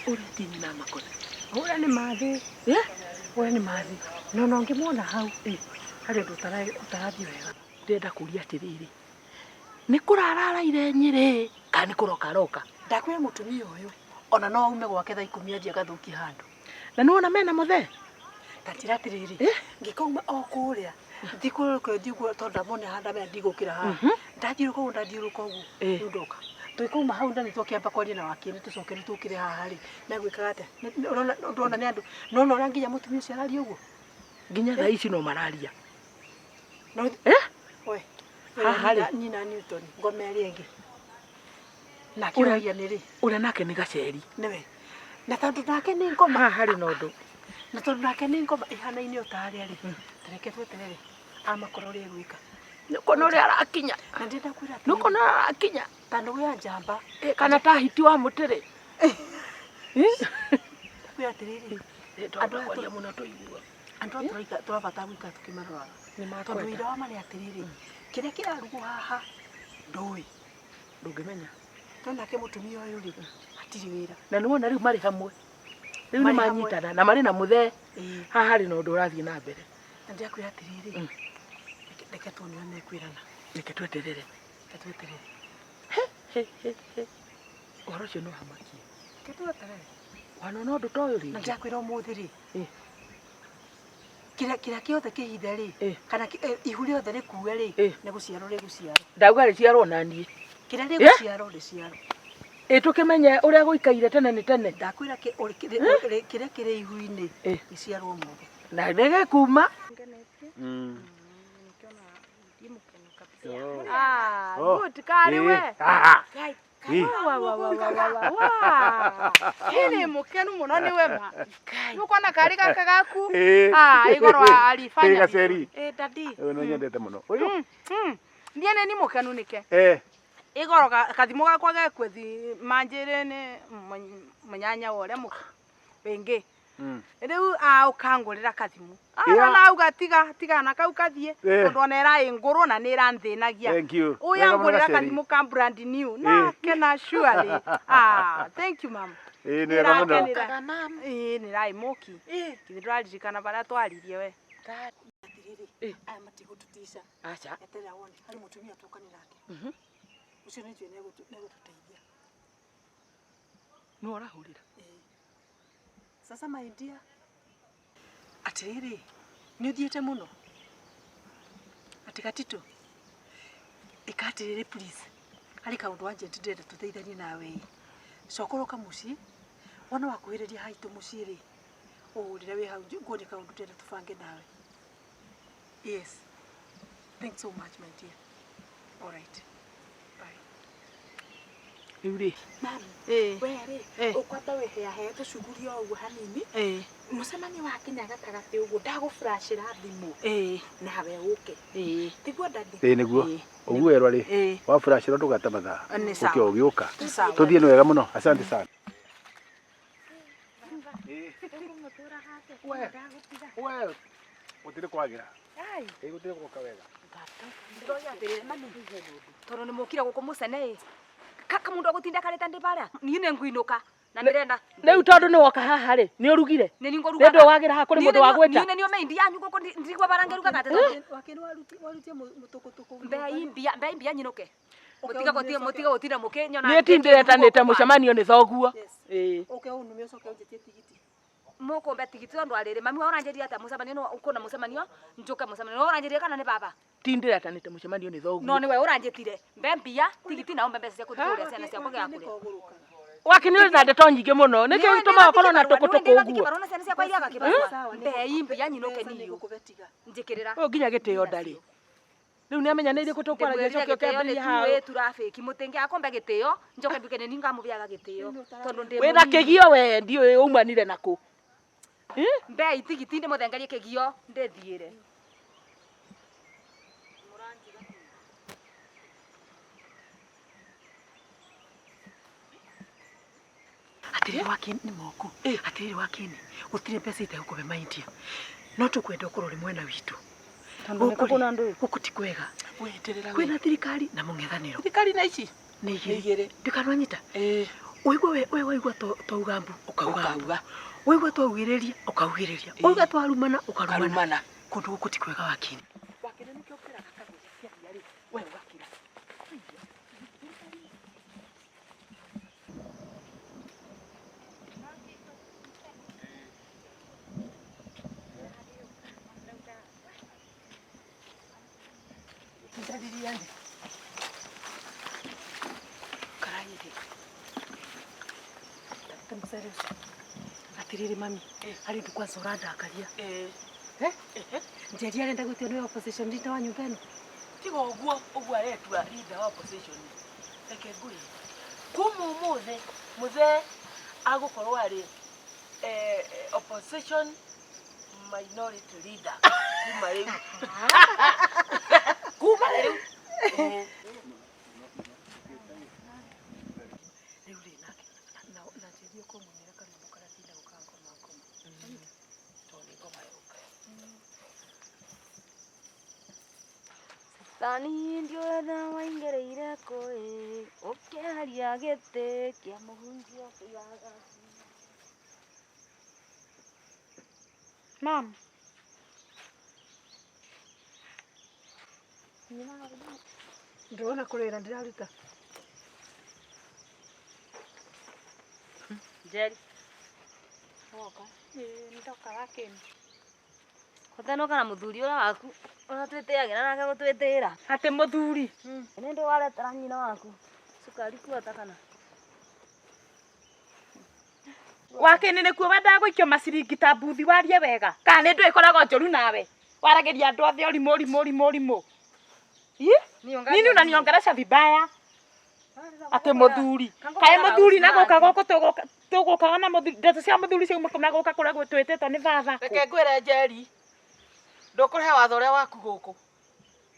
Ũrĩa ti nyina makoni. Ũrĩa nĩ mathi. Ũrĩa nĩ mathi. No no ngĩmuona hau harĩ ũndũ ũtarathiĩ wega. Ndĩrenda kũria atĩrĩrĩ. Nĩ kũrararaire Nyĩrĩ kana nĩ kũroka aroka? Ndakwĩra mũtumia ũyũ ona no aume gwake thaa ikũmi athiĩ agathukie handũ. Na nĩ wona mena mũthee? Ta njĩra atĩrĩrĩ, ngĩkauma o kũrĩa thikũrũka thiĩ ũguo tondũ ndamona haha ndamenya ndigũkĩra haha. Ndathiũrũrũka ũguo ndathiũrũrũka ũguo rĩu ndoka. Tũgĩkauma hau ndani twakĩamba kwaria na wakĩrĩ tũcoke rĩu tũkĩre haha rĩ megwĩkaga atĩa? Ũrona ndũrona nĩ andũ nĩwona ũrĩa nginya mũtumia ũcio araria ũguo? Nginya thaa ici no mararia. No we Haha rĩ. nyina Newton ngoma ĩrĩa ĩngĩ. Nake Ũrĩa- ũragia nĩ rĩ? Ũrĩa nake nĩ gaceri. Nĩwe. Na tondũ nake nĩ ngoma. Haha harĩ na ũndũ. Na tondũ nake nĩ ngoma ĩhanaine o ta arĩa rĩ. Tareke tweterere amakora ũrĩa egwĩka. Nĩũkuona ũrĩa arakinya. Na ndĩrenda kwĩra atĩrĩrĩ. Nĩũkuona ũrĩa arakinya. Ta nũgũ ya njamba. Kana ta hiti wa mũtĩrĩ. Kwĩra atĩrĩrĩ. Andũ aya kwaria mũno tũiguaga. Andũ aya tũrabatara gũikara tũkĩmaroraga. Tondũ wĩra wa ma nĩ atĩrĩrĩ, kĩrĩa kĩrarugwo haha ndũĩ. Ndũngĩmenya. No nake mũtumia ũyũ rĩ, hatirĩ wĩra. Na nĩwona rĩu marĩ hamwe. Rĩu nĩ Marĩ hamwe. manyitana na marĩ na mũthee. Haha harĩ na ũndũ ũrathiĩ na mbere. Na ndĩrakwĩra atĩrĩrĩ, reke tuone ũrĩa mekwĩrana. Reke tweterere. Reke tweterere. Ũhoro ũcio nĩ wamakia. Reke tweterere. Wanona ũndũ ta ũyũ rĩngĩ? Na ndĩrakwĩra ũmũthĩ rĩ, kĩrĩa kĩothe kĩhithe rĩ, kana ihu rĩothe rĩkue rĩ, nĩ gũciarwo rĩgũciarwo. Ndauga rĩciarwo na niĩ. Kĩrĩa rĩgũciarwo rĩciarwo. Ĩ tũkĩmenye ũrĩa gũikaire tene nĩ tene. Ndakwĩra kĩrĩa kĩrĩ ihu-inĩ gĩciarwo ũmũthĩ. Na nĩgĩkuma. Ah, good kari we. Ngai, wa wa wa wa wa wa. Hini mukenu muno ni wema. Nukona kari gaka gaku. Ĩĩ. Ah, igoro alifanya. Ĩĩ, gaceri. Eh, daddy. Ũyũ nĩ nyendete mũno. Ũyũ. Ndiĩ nĩ ni mukenu nike. Eh. Igoro kathimo gakwa gekwe thi manjire ni munyanya wa uria wingi. Riu aukangurira kathimu. Yeah. Na auga tiga tiga na kau kathie tondu ona ira nguru na ni iranthinagia. Thank you. Uya Wega mũno ngurira gaceri. kathimu ka brand new na kena surely. Ah, thank you ma'am. Ĩĩ nĩ wega mũno. Nĩrakenera. Ĩĩ nĩ raĩmũki. Githĩ ndũraririkana barĩa twaririe we. Atiriri, aya matigũtũtica. Aca. Eterera wone, harĩ mũtumia tũkani nake. Ũcio nĩ njũĩ nĩegũtũteithia. Nĩ ũrahũrĩra. Ĩĩ. Sasa my dear, atiriri, nĩ ũthiĩte mũno? Atĩ Gatitũ, ĩka atĩrĩrĩ please, harĩ kaũndũ urgent ndĩrenda tũteithanie nawe ĩ. Coka ũroka mũciĩ, wona wakuhĩrĩria haitũ mũciĩ rĩ, ũhũrĩre wĩ hau nguonie kaũndũ ndĩrenda tũbange nawe. Yes. Thanks so much my dear. All right. Bye. Rĩu rĩ. Mami, Ĩĩ. we rĩ, Eh. ũkwamba wĩheahe tũcuguri o ũguo hanini. Ĩĩ. Mũcemanio wakinya gatagatĩ ũguo ndagũflashĩra thimũ Ĩĩ. nawe ũke. Ĩĩ. Tiguo daddy? Ĩĩ nĩguo. Ĩĩ. Ũguo werwo rĩ. Ĩĩ. Wafuracĩrwo ndũgate mathaa. Nĩ sawa. Ũke ũgĩũka. Nĩ sawa. Tũthiĩ nĩ wega mũno. Asante sana. We. We. Gũtirĩ kwagĩra. Ĩĩ gũtirĩ gũka wega. Ndiroria atiriri mami tondu ni mukire guku mucene i ka mundu agutinda karite ndi baria ni ni nguinuka na ndirenda Rĩu tondũ nĩ woka haha rĩ, nĩ ũrugire. ni ni ngurugaga Nĩ ndũ wagĩra haha kũrĩ mũndũ wa gwĩta. ni ni meindi yanyu guku ndigua barangerugaga ati Wakĩrĩ warutie mũtũkũtũkũ. mbei mbia nyinuke mutiga gutinda mutiga gutinda mukinyona Niĩ ti ndĩretanĩte mũcemanio nĩ thoguo. Yes. Ĩĩ. Ũke ũnume ũcoke ũnjĩtie tigiti. mukumbe tigiti tondu ariri mami wa uranjeria atia mucemanio no ukuna mucemanio njuke mucemanio no uranjeria kana ni baba Ti ndĩretanĩte mũcemanio nĩ thoguo. no niwe uranjitire mbe mbia tigiti nao mbe mbeca cia kuthi kuria ciana ciakwa gĩa kuria Wakĩ nĩ ũrĩ na ndeto nyingĩ mũno. Nĩkĩo gĩtũmaga ũkorwo na tũkũtũkũ ũguo. Barona ciana ciakwa iriaga kĩbarũa mbei mbia nyinuke niyo Nĩngũkũbe tiga. njikirira Ũyũ nginya gĩtĩo ndarĩ. Rĩu nĩ amenya nĩ irĩkũ tũkwaragia ndĩmwĩrire coke gĩtĩo nĩ ũkĩambĩrĩria hau. tuĩ turabĩki mũtĩngi akombe gĩtĩo njoke nduke nĩ ningamũbĩaga gĩtĩo tondũ ndĩ Wĩna mũnini. kĩgio we ndiũĩ umanire nakũ. Mbei tigiti ndĩmũthengerie kĩgio ndĩthiĩre. Atiriri wakini nĩ moku. Atiriri wakini gũtirĩ mbeca itegũkũbe maindia. No tũkwenda ũkorwo ũrĩ mwena witũ. Gũkũ rĩ, gũkũ ti kwega. Kwĩna thirikari na mũng'ethanĩro. Thirikari na ici. Nĩ igĩrĩ. Igĩrĩ. Ndikanwanyita. Ĩĩ. Waigua we waigua twauga mbu ũkauga mbu. Ũkauga. Waigua twaugĩrĩria ũkaugĩrĩria. Waigua twarumana ũkarumana. Karumana. Kũndũ gũkũ ti kwega wakini. Wakĩrĩ nĩkĩo ũkĩraga kagũria kĩaria rĩ. We ũgakira. Karaire. Ta mũcere ũcio. Atiriri mami, harĩ ũndũ kwanza ũrandakaria. Njeri arenda gwĩtio nĩwe opposition leader wa nyũmba ĩno. Tiga ũguo ũguo aretua leader wa opposition. Reke ngwĩre. Kuma ũmũthĩ mũthee agũkorwo arĩ opposition minority leader kuma rĩu. Kuma rĩu. Rĩu rĩ nake na Njeri ũkorwo mũinĩre karwĩmbo karĩa kainagwo ka ngoma ngoma. Tondũ nĩ ngoma yũka. Thani ndiũĩ waingĩrĩire kũĩ ũkĩeheria gĩtĩ kĩa mũhunjia ũkĩigaga. Mam. Ndĩrona kũrĩra ndĩraruta. Njeri Woka. Ĩĩ nĩndoka wakĩni. gũtenoka na mũthuri ũrĩa waku ũrĩa twĩtĩagĩra nake gũtwĩtĩĩra. Atĩ mũthuri. Nĩ ndũ waretera nyina waku cukari kuota kana Wakĩni nĩkuo wendaga gũikio maciringi ta mbuthi warie wega. Kana nĩ ndũ ĩkoragwo njũru nawe. Waragĩria andũ othe ũrimũ ũrimũ ũrimũ ũrimũ. Ĩ? Nini unaniongelesha vibaya? Atĩ mũthuri. Kaĩ mũthuri na gũka gũkũ tũgũkaga na mũthuri ndeto cia mũthuri ciauma na gũka kũrĩa twĩtĩtwo nĩ baba. Reke ngwĩre Njeri, ndũkũrehe watho ũrĩa waku gũkũ.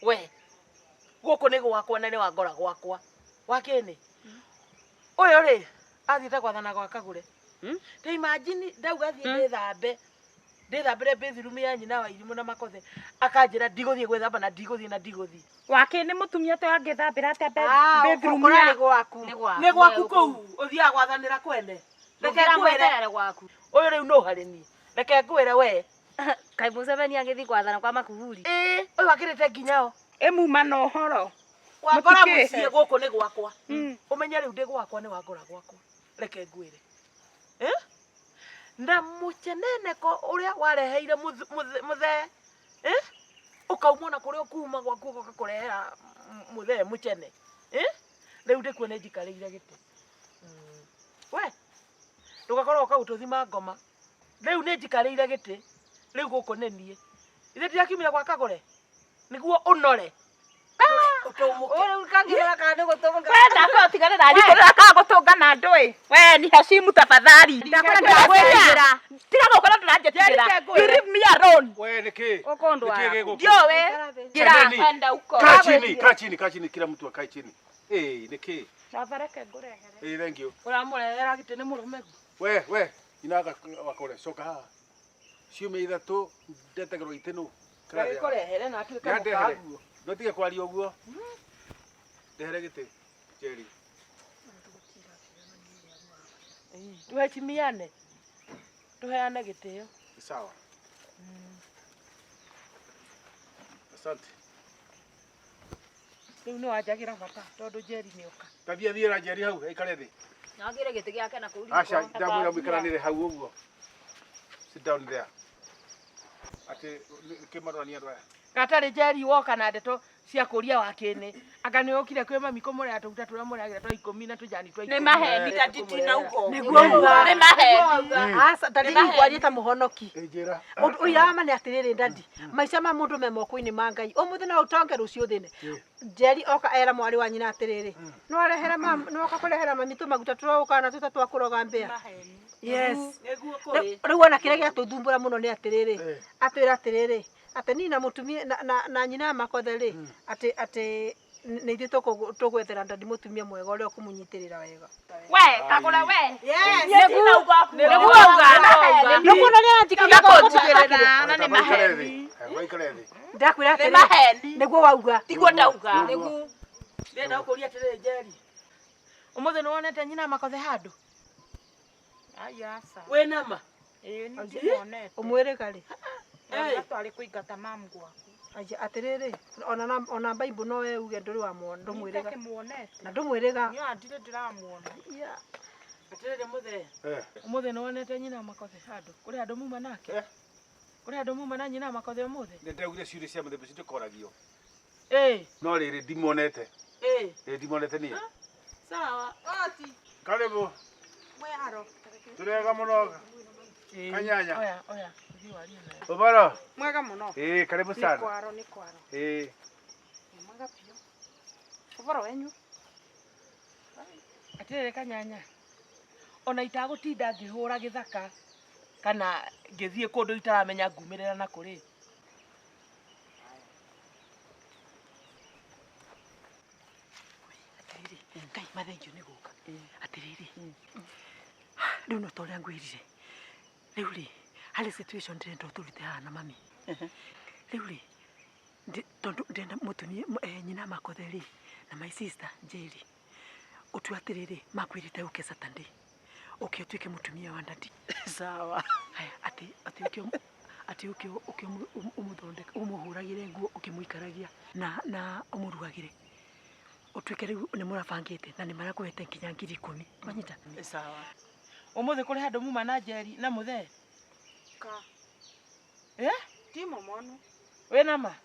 We. Gũkũ nĩ gwakwa na nĩ wangora gwakwa. Wakene. Uyu ri athiite gwathana gwa Kagure. Ta imagine ndauga thiĩ ndĩthambe. Ndĩthambĩre bathroom ya nyina wa Irimũ na Makothe. Akanjĩra ndigũthiĩ gwĩthamba na ndigũthiĩ na ndigũthiĩ. Wakene mũtumia to angĩthambĩra atĩa bathroom ya gwaku. Nĩ gwaku kũu ũthiaga gwathanĩra kwene. Reke ngwĩre gwaku. Ũyũ rĩu no harĩ niĩ. Reke ngwĩre we. Kai Museveni agĩthiĩ gwathana kwa Makuburi. Ĩĩ, ũyũ akĩrĩte nginya o. Ĩmuma na ũhoro. Wangora mũciĩ gũkũ nĩ gwakwa. Ũmenye rĩu ndĩ gwakwa nĩ wangora gwakwa. Reke ngwĩre. Eh? Na mũceneneko ũrĩa wareheire mũthee. Eh? Ũkauma na kũrĩa ũkuma gwaku ũgoka kũrehera mũthee mũcene. Eh? Rĩu ndĩkuo nĩ njikarĩire gĩtĩ. We, ndũgakorwo ũkagũtũthima ngoma. Rĩu nĩ njikarĩire gĩtĩ. Rĩu gũkũ nĩ niĩ. Ithe ndirakiumire gwa Kagure. Nĩguo ũnore. We ni Hashimu tafadhali. Tiga gũkorwo ndũranjĩtigĩra. You leave me alone. We nĩkĩ? Ndiũĩ. Njĩra huko. Kaa chini, kaa chini, kaa chini, kila mtu akae chini. Eh, nĩkĩ? Baba reke ngũrehere. Eh, thank you. Ũramũrehera gĩtĩ nĩ mũrũme. We, we, inaga wakore coka haha. Ciumia ithatũ ndetagĩrwo itĩ nũ. Kũrehere na atuĩke mũkaguo. Ndotige kwaria ũguo. Ndehere gĩtĩ, Jerry. Tuheshimiane. Tuheane gĩtĩo. Sawa. Asante. Rĩu nĩ wanjagĩra bata tondũ Jerry nĩ oka. Tabia thiĩra Jerry hau aikare thĩ. Nagĩre gĩtĩ gĩake na kũu. Aca, ndamwĩra mũikaranĩre hau ũguo. Sit down there. Ati kĩmarorania andũ aya. Gatarĩ Jerry woka na ndeto cia kũria Wakĩnĩ. Anga nĩ ũkire kwĩ mami kũmũrehera tũguta tũrĩa mũrehagĩra twa ikũmi na tũjani twa ikũmi. Nĩ maheni ta titina uko. Nĩguo uga. Nĩ maheni. Aca ndadi ngwarie ta mũhonoki. Njĩra. Ũira wa ma nĩ atĩrĩrĩ ndadi. Maica ma mũndũ me moko-inĩ ma Ngai. Ũmũthĩ no ũtonge rũciũ thĩne. Jerry oka era mwarĩ wa nyina atĩrĩrĩ. No arehera mama, no oka kũrehera mami tũmaguta tũroũka na tũta twa kũroga mbĩa. Yes. Nĩguo kũrĩ. Rĩu ona kĩrĩa gĩatũthumbũra mũno nĩ atĩrĩrĩ. Atwĩra atĩrĩrĩ. Atĩ niĩ na mũtumia na nyina Makothe rĩ atĩ atĩ nĩ ithuĩ tũgwethera ndadi mũtumia mwega ũrĩa ũkũmũnyitĩrĩra wega. We, Kagure we. Yes. Nĩguo uga. Nĩguo uga. Nĩguo ũrĩa anjikĩria kũnjigĩrĩra na nĩ maheni. Waikare thĩ. Ndakwĩra Nĩ atĩrĩ. maheni. Nĩguo wauga. Tiguo ndauga. Nĩguo. Ndĩrenda gũkũria atĩrĩrĩ Jerry. Ũmũthĩ nĩ wonete nyina Makothe handũ? Aca. Wĩna ma? Ĩĩ nĩ ndĩmuonete. Ũmwĩrĩga rĩ? Twarĩ kũingata mamu gwaku. Aja atĩrĩrĩ ona ona Bible no we uge ndũrĩ wa muona ndũmwĩrĩga. Ndĩmuonete. Na ndũmwĩrĩga. Niĩ ndirĩ ndĩramuona. Atĩrĩrĩ mũthee. Ũmũthĩ nĩ wonete nyina Makothe handũ? Kũrĩ handũ muma nake? Kũrĩ handũ muma na nyina Makothe ũmũthĩ? Nĩ ndaugire ciũria cia mũthemba ũcio ndĩkoragio. Ĩĩ. No rĩrĩ ndimuonete. Ĩĩ. Ĩĩ ndimuonete niĩ. Sawa. Oti. Karibu. Mweharo. Tũrega mũno. Kanyanya. Oya, oya. Thiĩ warie naye. Ũboro? Mwega mũno. Ĩĩ, karibu sana. Nĩ kwaro, nĩ kwaro. Ĩĩ. Mwega biũ. Ũboro wenyu? Atĩrĩrĩ Kanyanya. Ona itagũtinda ngĩhũra gĩthaka kana ngĩthiĩ kũndũ itaramenya ngumĩrĩra na kũrĩ. Atĩrĩrĩ, Ngai mathengio nĩ gũka. Atĩrĩrĩ. Rĩu no ta ũrĩa ngwĩrire. Rĩu rĩ, harĩ situation ndĩrenda ũtũrute haha na mami. Rĩu rĩ, tondũ ndĩrenda mũtumia nyina Makothe rĩ na my sister Jerry. Ũtue atĩrĩrĩ, makwĩrĩte ũke Saturday. Ũke ũtuĩke mũtumia wa ndadi. Sawa. Haya, atĩ atĩ ũke atĩ ũke ũke ũmũthondeke ũmũhũragĩre nguo ũkĩmũikaragia na ũmũrugagĩre. Ũtuĩke rĩu nĩ mũrabangĩte na nĩ marakũhete nginya 10,000. Wanyita? Sawa. Ũmũthĩ kũrĩ handũ muma na Jerry na mũthee? Ka. Eh? Ti mũmonu. Wĩna ma?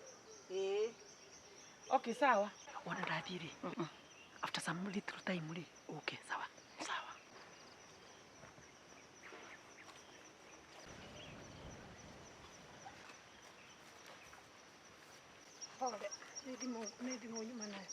Ĩĩ. Okay, sawa. Wona ndathiĩ rĩ. After some little time rĩ, ũke, sawa. Sawa. Pole, nĩ thimũ nyuma nayo.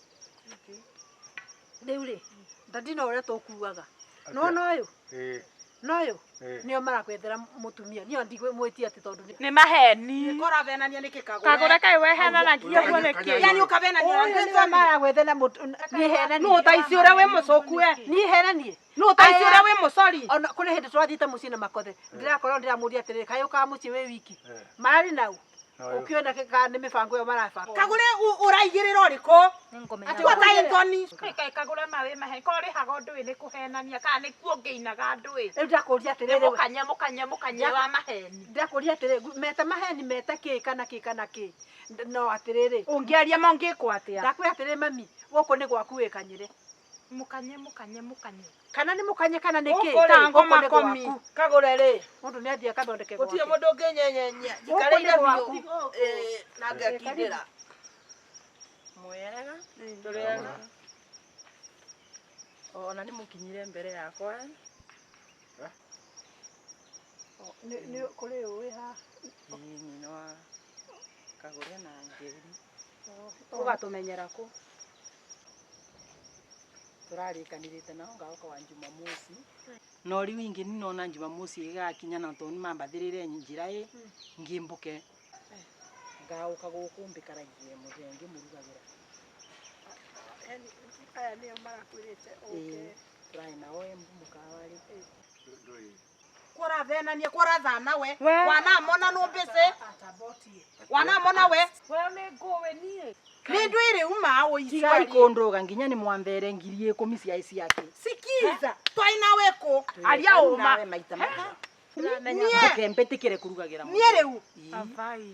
Rĩu rĩ, ndadi no ũrĩa tũkuaga. Nĩwona ũyũ? Ĩĩ. Noyo nĩo marakwethera mũtumia niyo ndigwĩmwĩtia atĩ tondũ nĩ maheni. Koravenania nĩkĩ kagũre? Kagũre kaĩ wehenanagia ũguo nĩkĩ? Yani ũkavenania na Ũyũ nĩwe ngĩthoni. maragwethera niĩ henanie. Nũ ta ici ũrĩa wĩ mũcũku we? Niĩ henanie. Nũ ta ici ũrĩa wĩ mũcori? Ona kũrĩ hĩndĩ tũrathiĩte mũciĩ na makothe ndĩrakorwo ndĩramũria atĩrĩrĩ kaĩ ũkaga mũciĩ wĩ wiki mararĩ nau ũkĩona kana nĩ mĩbango ĩyo marabanga. Kagũre ũraigĩrĩra ũrĩkũ? Nĩngũmenya. Atĩ ta ithoni. Kaĩ kagũre mawe mahe ko ũrĩhaga ũndũ ĩ nĩ kũhenania kana nĩ kuo ngĩinaga andũ ĩ. Rĩu ndakũria Nĩ atĩrĩrĩ mũkanye mũkanye mũkanye wa maheni. ndakũria atĩrĩrĩ meta maheni meta kĩ kana kĩ kana kĩ no atĩrĩrĩ Ũngĩaria ma ũngĩkwo atĩa? ndakwĩra atĩrĩrĩ mami gũkũ nĩ gwaku wĩkanyĩre. Mũkanye mũkanye mũkanye. Kana nĩ mũkanye kana nĩ kĩ Gũkũ rĩ, Ta ngoma gũkũ nĩ komi. gwaku. Kagũre rĩ. Mũndũ nĩ athiĩ akathondeke Gũtirĩ gwake. mũndũ ũngĩnyenyenya. Gũkũ nĩ Njikarĩire gwaku. biũ. Ĩĩ, na ngekindĩra. Mwega tũrĩega ona nĩ mũkinyire mbere yakwa. Nĩ kũrĩ ũĩ haha. Ĩĩ, nyina wa Kagũre na Njeri. Ũgatũmenyera kũ? Tũrarĩkanĩrĩte nao ngaũka wa Jumamosi no rĩu ingĩ nĩnona Jumamosi ĩgakinya na tondũ nĩmambathĩrĩre njĩra ĩ ngĩmbũke ngaũka gũkũ mbĩkaragie mũthee ngĩmũrugagĩra. Aya nĩo marakwĩrĩte ũke. Tũrarĩ nao Embu mũkawa rĩ. Kũravenania kũrathana we. Wanamona nũ mbĩcĩ. Wanamona we. We nĩ ngũĩ niĩ. Nĩ ndwĩrĩ uma Tigai ũicari. kũndũga nginya nĩ mwambere 10,000 ciaĩ ciake. Sikiza. Twainawe kũ? Aria ũma. Nawe maita mata. Niĩ Mboke mbĩtĩkĩre kũrugagĩra niĩ rĩu.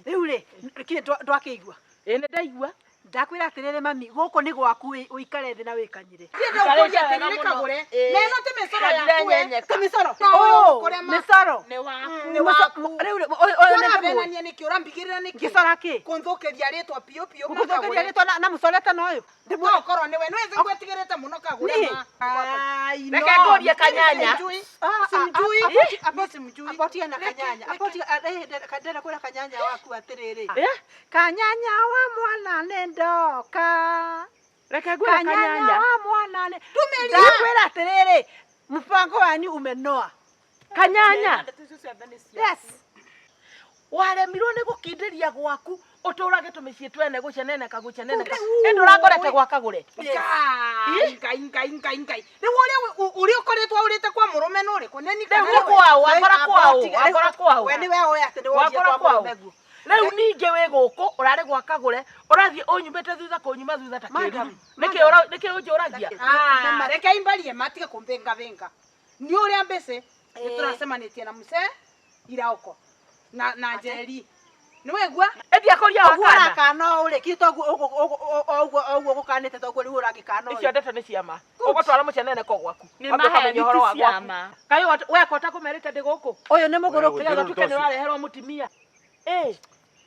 Rĩu rĩ kiĩ ndwakĩigua. Ĩĩ nĩ ndaigua. Ndakwĩra atĩrĩrĩ mami gũkũ nĩ gwaku ũikare thĩ na wĩkanyĩre. Niĩ ndĩkũria atĩrĩrĩ Kagũre. Neno ti mĩcoro yaku we. Ndirenyenyeka. Ti mĩcoro. No, Oh, kũrema. mĩcoro. Nĩ waku. Nĩ waku. Rĩu rĩ ũyũ nĩ ndĩmũĩ. Kũravenania nĩkĩ? Ũrambigĩrĩra nĩkĩ? Ngĩcora kĩ? Kũnthũkĩria rĩtwa biũ biũ ma Gũgũthũkĩria Kagũre. rĩtwa na mũcorete na ũyũ. No ũkorwo nĩwe. Nĩwĩci ngwĩtigĩrĩte mũno Kagũre Niĩ? ma. Ai, Reke no. ngũrie kanyanya. Simjui. Simjui. Mimi simjui. Apotia na kanyanya. Apotia ndĩrenda kwĩra kanyanya waku atĩrĩrĩ. Eh? Kanyanya wa mwana nĩ ndoka. Reke ngwĩre Kanyanya kanyanya. wa mwana nĩ ndakwĩra atĩrĩrĩ mpango wanyu umenoa. Kanyanya. Yes. Waremirwo nĩ gũkindĩria gwaku ũtũrage tũmĩciĩ twene gũceneneka gũceneneka ĩndĩ ũrakorete gwa Kagũre. Ngai, Ngai, Ngai, Ngai, Ngai. Rĩu ũrĩa ũrĩa ũkoretwo aurĩte kwa mũrũme nĩ ũrĩkũ? Nĩ niĩ Rĩu kana nĩ nĩwe? kwao, wakora kwao, wakora kwao. We nĩwe ũĩ atĩ nĩ wonjia Wakora kwa kwao. mũrũme guo. Rĩu ningĩ wĩ gũkũ ũrarĩ gwa Kagũre ũrathiĩ ũnyumĩte thutha kũnyuma thutha ta kĩruru. Madam, Nĩkĩ ũnjũragia? Ah, reke imbarie matige kũmbĩngabĩnga. Nĩ ũrĩa mbĩcĩ nĩ tũracemanĩtie na mũcee iraoko na Njeri. Nĩ waigua? Ĩndia kũria Ũguo wakana. ũrakana ũũ rĩ kĩ toguo ũguo ũguo gũkanĩte toguo rĩu ũrangĩkana Icio ũyũ. ndeto nĩ ciama. Ũgũtwara mũceneneko gwaku. Nĩ Wambe ũkamenya maheni ũhoro ti wa gwaku. ciama. Kaĩ weka ũtakũmerĩte ndĩ gũkũ? Ũyũ nĩ mũgũrũki. Nĩgetha ũtuĩke nĩ ũrareherwo mũtumia. Ĩ,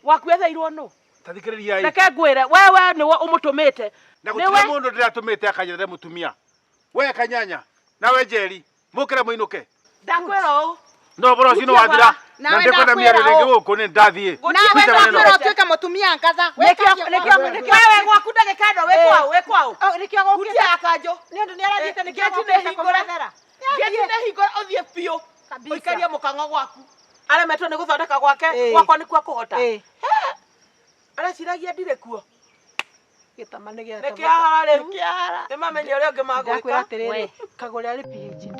waku etheirwo nũ? Tathikĩrĩriai. Reke ngwĩre wewe nĩwe ũmũtũmĩte. Na Nĩwe gũtirĩ mũndũ ndĩratũmĩte akanyethere mũtumia. We kanyanya nawe Njeri mũkĩre mũinũke. Ndakwĩra ũũ. No ũhoro ũcio nĩ wathira. Na Nawe ndĩkwenda mĩario ndakwĩra rĩngĩ ũũ. gũkũ nĩ ndathiĩ. Nawe Kuita maneno. ndakwĩra ũtuĩke mũtumia ngatha. Wewe gwaku ndagĩka ĩno wĩ kwao wĩ kwao. Nĩkĩo gũkĩte. Hutia ya kanjũ. Nĩ ũndũ nĩ arathiĩte nĩkĩo Ngeti nĩ gũkĩte hingũre. kũmwethera. Ngeti nĩ hingũre ũthiĩ biũ. Kabisa. Ũikarie mũkang'o gwaku. Aremetwo nĩ gũthondeka gwake Ĩĩ. gwakwa nĩkuo akũhota. Ĩĩ. Areciragia ndirĩ kuo. Gĩtama nĩ gĩa Nĩ kĩahara rĩu. Nĩ mamenye ũrĩa ũngĩ Ndakwĩra magwĩka. atĩrĩrĩ Kagũre arĩ PhD.